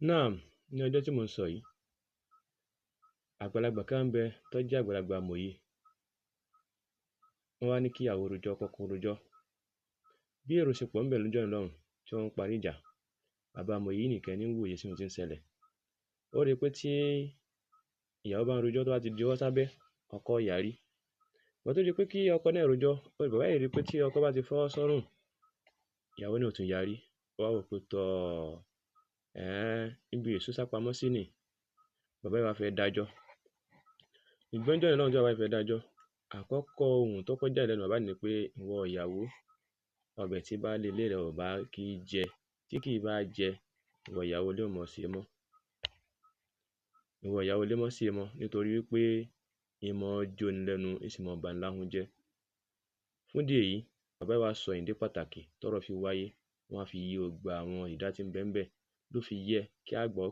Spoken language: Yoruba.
Naam, ní ọjọ́ tí mò ń sọ yìí, àgbàlagbà kan ń bẹ tó jẹ́ àgbàlagbà amòye. Wọ́n wá ní kí ìyàwó rojọ́, kọ́kọ rojọ́. Bí èrò ṣe pọ̀ ńbẹ̀ lọ́jọ́ náà lọ́hùn tí wọ́n ń parí ìjà, bàbá amòye yìí nìkan ní ń wòye sí ohun tí ń ṣẹlẹ̀. Ó rí i pé tí ìyàwó bá ń rojọ́, tó bá ti juwọ́ sábẹ́, ọkọ ó yarí. Ìgbà tó di pé kí ọkọ náà rojọ́, bàbá yìí rí i pé tí ọkọ bá ti fọwọ́ sọ́rùn, ìyàwó náà ó tún yarí. Ó wá wò ó pé tọ́, ibi èṣù sápamọ́ sí nìí. Bàbá yìí wá fẹ́ dájọ́. Ṣùgbọ́n níjọ́ náà lọ́hùn tí bàbá yìí fẹ́ dájọ́, àkọ́kọ́ ohùn tó kọ́kọ́ jáde lẹ́nu bàbá yìí ni pé, ìwọ ìyàwó, ọbẹ̀ tí baálé ilé rẹ ò bá kí jẹ, tí kì í bá jẹ, ìwọ ìyàwó ilé ò mọ́ sè é mọ́. Ìwọ ìyàwó ilé má sè é mọ́ nítorí wí pé í mọ́ ń jóni lẹ́nu, í sì mọ́ ń bani láhọ́n jẹ́. Fún ìdí èyí, bàbá yìí wá sọ ìdí pàtàkì tọ́rọ̀ fi wáyé, wọ́n wá fi yé gbogbo àwọn ẹ̀dá tí ń bẹ ńbẹ̀ ló fi yẹ kí àgbà ó